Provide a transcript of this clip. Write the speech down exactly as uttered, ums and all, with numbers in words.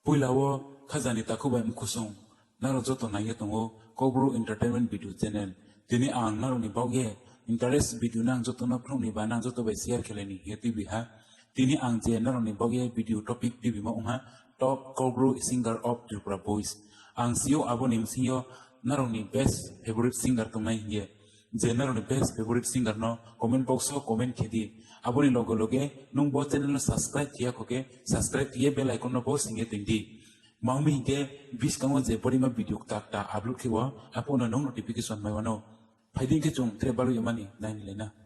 Poila wo khaja ni takhu bai mkhusung, nrao joto nai ye tong ou Kaubru Entertainment Video Channel. Tini ang nrao ni baoh ye interest video nang joto no phnuh ni ba nang joto bai share khelai ni hing ye tuibi ha. Tini ang je nrao ni baoh ye video topic tuibimo ong ha Top Kaubru Singer of Tripura Boys. Ang si ou abo ni bsing yo nrao ni best favorite singer tongnai hing ye. Je nrao ni best favorite singer no comment box wo comment khe di. Abo ni loge loge nung bo channel no subscribe khe ya kho khe subscribe khe ye bell icon no bo sing ye toing di. Mang mi hing khe buskang wo je bodeima video kta kta upload khe wo, aphuh no nung notification mai wanou. Phai di khe chung tre balu yamani nai ni lai na.